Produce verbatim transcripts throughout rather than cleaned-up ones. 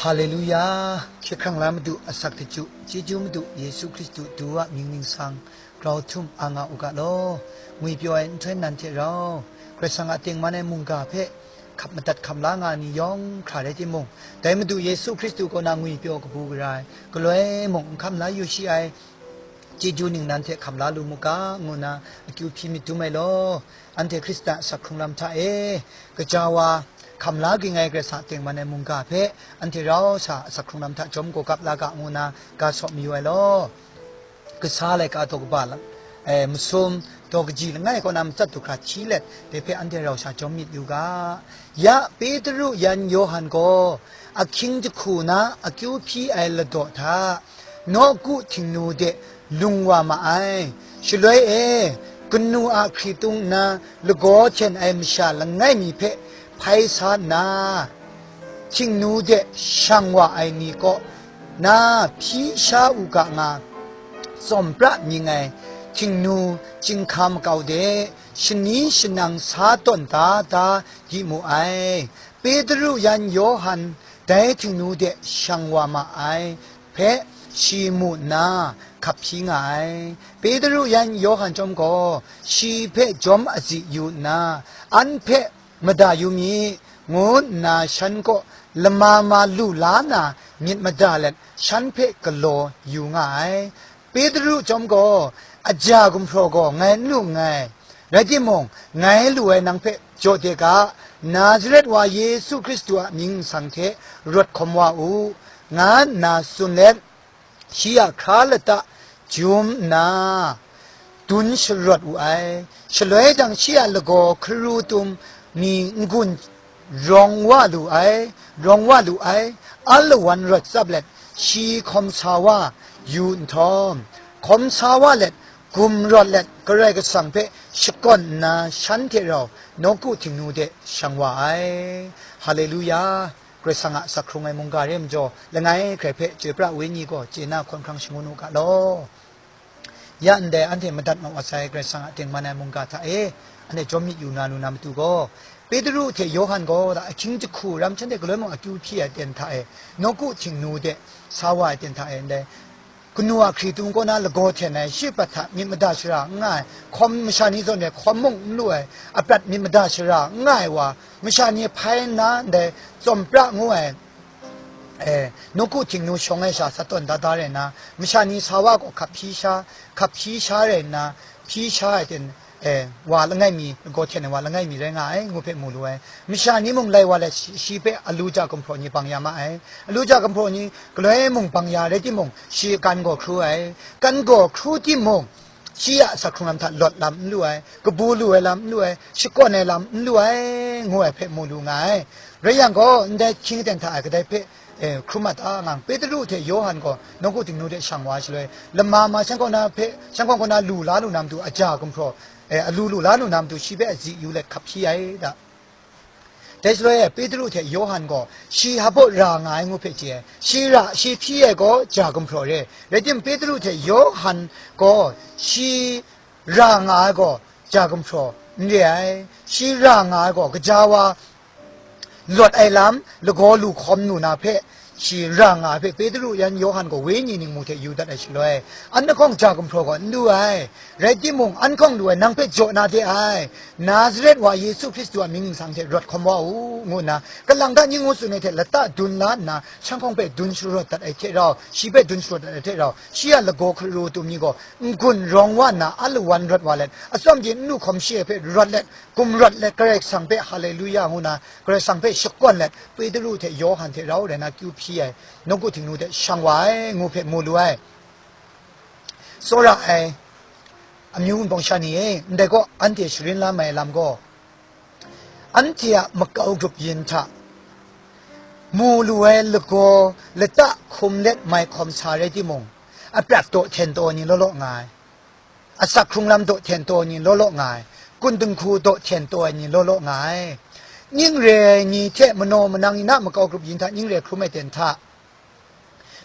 Haleluya! Hkye hkrang la Madu asak daju, chyeju Madu Yesu Hkristu du a mying ningsang, grau htum a nga u ga law. Ngwipyaw ai nhtoi nan hte rau, Karai Kasang a tengman ai mungga hpe hkap madat hkam la nga ai ni yawng hkra rai timung, dai Madu Yesu Hkristu kaw na ngwipyaw kabu gara ai, galoi mung n hkam la yu shi ai, chyeju ningnan hte hkam la lu mu ga, ngu nna akyu hpyi myit dum ai law. Anhte Hkristan a asak hkrung lam hta e, gaja wa, hkam la ging ai Karai Kasang a tengman ai mungga hpe, anhte rau sa asak hkrung lam hta jawm gawgap la ga, ngu nna ga saw mayu ai law. Kasa laika daw kaba lam, e, masum, daw kaji langai kaw na matsat du hkra hti let, dai hpe anhte rau sa jawm myit yu ga. Ya Petru yan Yawhan gaw ahkying jahku na akyu hpyi ai ladaw hta, nawku Htingnu de lung wa ma ai. Shaloi e, kanu a hkritung nna lagaw hten ai masha langai mi hpe hpai sa nna, Htingnu de shang wa ai ni kaw na hpyi sha u ga nga, tsawm pra mying ai Htingnu chyinghka makau de shani shanang sa tawn da da di mu ai. Petru yan Yawhan dai Htingnu de shang wa ma ai hpe shi mu nna hkap hpyi nga ai. Petru yan Yawhan chyawm gaw shi hpe jawm azi yu nna, an hpe mada yu mi, ngu nna shan kaw lama ma lu la na myit mada let, shan hpe galaw yu nga ai. Petru chyawm gaw, aja gumhpraw gaw ngai n lu nngai. Rai timung, ngai lu ai nang hpe jaw de ga, Nazaret wa Yesu Hkristu a mying nsang hte rawt hkawm wa u, nga nna tsun let, shi a hkra lata jum nna, dun sharawt wu ai. Shaloi jang, shi a lagaw hkaru tum ni n-gun rawng wa lu ai, rawng wa lu ai, alawan rawt tsap let, shi hkawm sa wa yu nhtawm, hkawm sa wa let, gumrawt let, Karai Kasang hpe shakawn nna, shan hte rau nawku Htingnu de shang wa ai. Haleluya! Karai Kasang a asak hkrung ai mungga re ai majaw, langai hkrai hpe chyoi pra wenyi gaw chye na hkawn hkrang shangun u ga law. Ya ndai anhte madat mat wa sai Karai Kasang a tengman ai mungga hta e, anhte jawm myit yu na lu na matu gaw, Petru hte Yawhan gaw da ahkying jahku ram shanhte galoi mung akyu hpyi ai aten hta e, nawku Htingnu de sa wa ai aten hta e, ndai kanu a hkritung kaw na lagaw hten ai shi prat hta myit mada shara n nga ai, hkawm masha ni zawn re hkawm mung n lu ai, aprat myit mada shara n nga ai wa, masha ni hpai nna ndai tsawm pra ngu ai, e, nawku Htingnu shawng ai sha sa tawn da da rai nna, masha ni sa wa gaw hkap hpyi sha, hkap hpyi sha rai nna, hpyi sha ai ten, e, wa langai mi, lagaw hten ai wa langai mi rai nga ai, ngu hpe mu lu ai. Masha ni mung lai wa let shi, shi hpe alu ja gumhpraw ni bang ya ma ai. Alu ja gumhpraw ni galoi mung bang ya rai timung, shi kan gaw hkru ai. Kan gaw hkru timung, shi a asak hkrung lam hta lawt lam n lu ai, kabu lu ai lam n lu ai, shakawn ai lam n lu ai, ngu ai hpe mu lu nga ai. Rai yang gaw, ndai hkying aten hta e kadai hpe, e, hkrum mat a ngang, Petru hte Yawhan gaw nawku Htingnu hte shang wa ai shaloi, lama ma shan kaw na hpe, shan kaw kaw na lu la lu na matu aja gumhpraw, e, alu lu la lu na matu shi hpe azi yu let hkap hpyi ai da. Dai shaloi e, Petru hte Yawhan gaw shi hpa ra nga ai ngu hpe chye ai. Shi ra, shi hpyi ai gaw ja gumhpraw re. Rai timung, Petru hte Yawhan gaw shi ra nga ai gaw ja gumhpraw n re ai. Shi ra nga ai gaw gaja wa lawt ai lam, lagaw lu hkawm lu na hpe, shi ra nga ai hpe Petru yan Yawhan gaw wenyi ningmu hte yu dat ai shaloi, an lahkawng ja gumhpraw gaw n lu ai. Rai timung, an hkawng lu ai, nang hpe jaw na de ai, Nazaret wa Yesu Hkristu a mying nsang hte rawt hkawm wa u, ngu nna, kalang ta ning ngu tsun ai hte lata dun la nna, shan hkawng hpe dun sharawt dat ai hte rau, shi hpe dun sharawt dat ai hte rau, shi a lagaw hkaru tum ni gaw n-gun rawng wa nna, alawan rawt wa let, atsawm de n lu hkawm shi ai hpe rawt let, gumrawt let, Karai Kasang hpe Haleluya ngu nna, Karai Kasang hpe shakawn let, Petru hte Yawhan hte rau rai na kyu hpyi ai, nawku Htingnu hte shang wa ai, ngu hpe mu lu ai. Tsawra ai amyu wunpawng sha ni e, ndai kaw anhte sharin la mai lam gaw, anhte a makau grup yin hta mu lu ai lagaw lata hkum let mai hkawm sa rai timung, aprat daw hten taw ai ni law law nga ai, asak hkrung lam daw hten taw ai ni law law nga ai, kun dinghku daw hten taw ai ni law law nga ai, ning re ai ni hte manaw manang ni na makau grup yin hta ning re hkrum ai ten hta,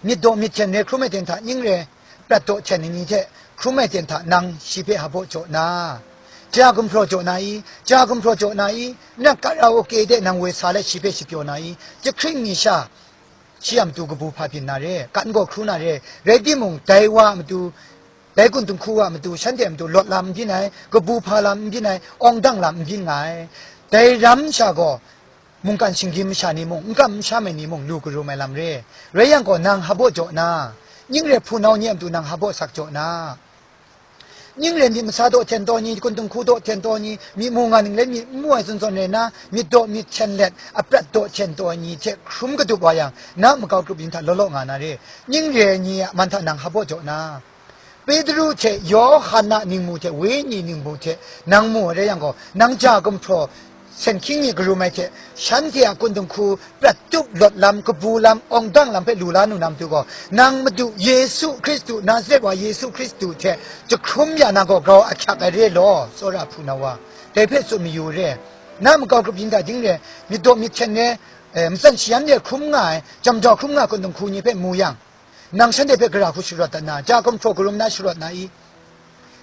myit daw myit hten re hkrum ai ten hta ning re, prat daw hten ai ni hte hkrum ai ten hta nang shi hpe hpa jaw na, Ja gumhpraw jaw na i? Ja gumhpraw jaw na i? Nang karaoke de nang woi sa let shi hpe shapyaw na i? Jahkring ni sha, shi a matu kabu hpa byin na re, kan gaw hkru na re, rai timung, dai wa a matu, dai kun dinghku wa a matu, shanhte a matu lawt lam n byin ai, kabu hpa lam n byin ai, awng dang lam n byin nga ai. Dai ram sha gaw, mungkan shinggyim masha ni mung, n kam n sham ai ni mung, lu karum ai lam re. Rai yang gaw, nang habaw jaw na, ning re hpunau ni a matu nang habaw sak jaw na, ning re myit masa daw hten taw ni, kun dinghku daw hten taw ni, myit mu nga ning le myit n mu ai zawn zawn rai na, myit daw myit hten let, aprat daw hten taw ai ni hte hkrum kadup wa yang, na makau grup yin hta law law nga na re. Ning re ai ni a man hta nang habaw jaw na, Petru hte Yawhan a ningmu hte wenyi ningmu hte nang mu ai rai yang gaw, nang ja gumhpraw sen hkying mi karum ai hte, shanhte a kun dinghku prat tup lawt lam, kabu lam, awng dang lam hpe lu la nu na matu gaw, nang Madu Yesu Hkristu, Nazaret wa Yesu Hkristu hte jahkrum ya na gaw grau ahkyak ai re law, tsawra hpunau wa, dai hpe tsun mayu re. Na makau grup yin hta ding re, myit daw myit hten re, eh, matsan shayan re hkrum nga ai, jam jau hkrum nga ai kun dinghku ni hpe mu yang, nang shanhte hpe gara hku sharawt dat na, ja gumhpraw karum na sharawt na i?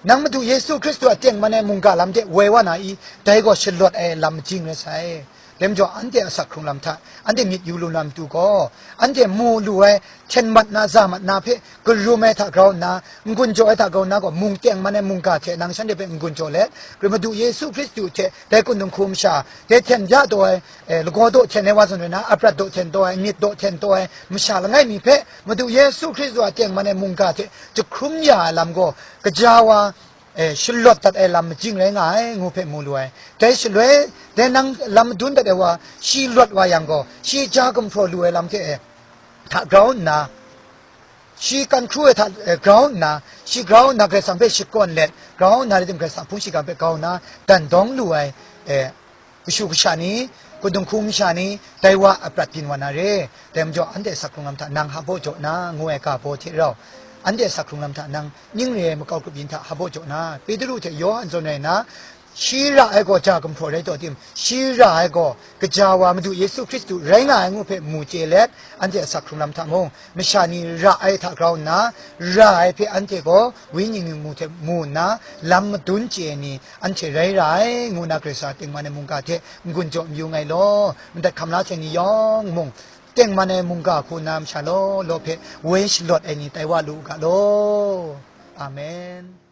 Nang Madu Yesu Hkristu a tengman ai mungga lam de woi wa na i? Dai gaw shalawt ai lam majing rai sai. Dai majaw, anhte a asak hkrung lam hta, anhte myit yu lu na matu gaw, anhte mu lu ai, hten mat na, za mat na hpe karum ai hta grau nna, n-gun jaw ai hta grau nna gaw, mung tengman ai mungga hte nang shanhte hpe n-gun jaw let, Madu Yesu Hkristu hte dai kun dinghku masha, dai hten ya taw ai, eh, lagaw daw hten ai wa zawn rai na, aprat daw hten taw ai, myit daw hten taw ai masha langai mi hpe, Madu Yesu Hkristu a tengman ai mungga hte jahkrum ya ai lam gaw, kaja wa, eh, shalawt dat ai lam majing rai nga ai, ngu hpe mu lu ai. Dai shaloi, dai nang lam madun dat ai wa, shi lawt wa yang gaw, shi ja gumhpraw lu ai lam hte, eh, hta grau nna, shi kan hkru ai hta, eh, grau nna, shi grau nna Karai Kasang hpe shakawn let, grau nna rai tim Karai Kasang hpung shingkang hpe grau nna, dan dawng lu ai, eh, kashu kasha ni, kun dinghku masha ni, dai wa a prat byin wa na re. Dai majaw, anhte asak hkrung lam hta nang habaw jaw na, ngu ai ga baw hte rau, anhte asak hkrung lam hta nang ning re ai makau grup yin hta habaw jaw na, Petru hte Yawhan zawn rai na, shi ra ai gaw ja gumhpraw rai taw tim, shi ra ai gaw kaja wa Madu Yesu Hkristu rai nga ai ngu hpe mu chye let, anhte asak hkrung lam hta mung, masha ni ra ai hta grau nna, ra ai hpe anhte gaw wenyi ningmu hte mu nna, lam madun chye ai ni anhte rai ra ai, ngu nna Karai Kasang a tengman ai mungga hte n-gun jaw n yu nngai law, madat hkam la sai ni yawng mung, tengman ai mungga hku nna masha law law hpe woi shalawt ai ni tai wa lu u ga law. Amen.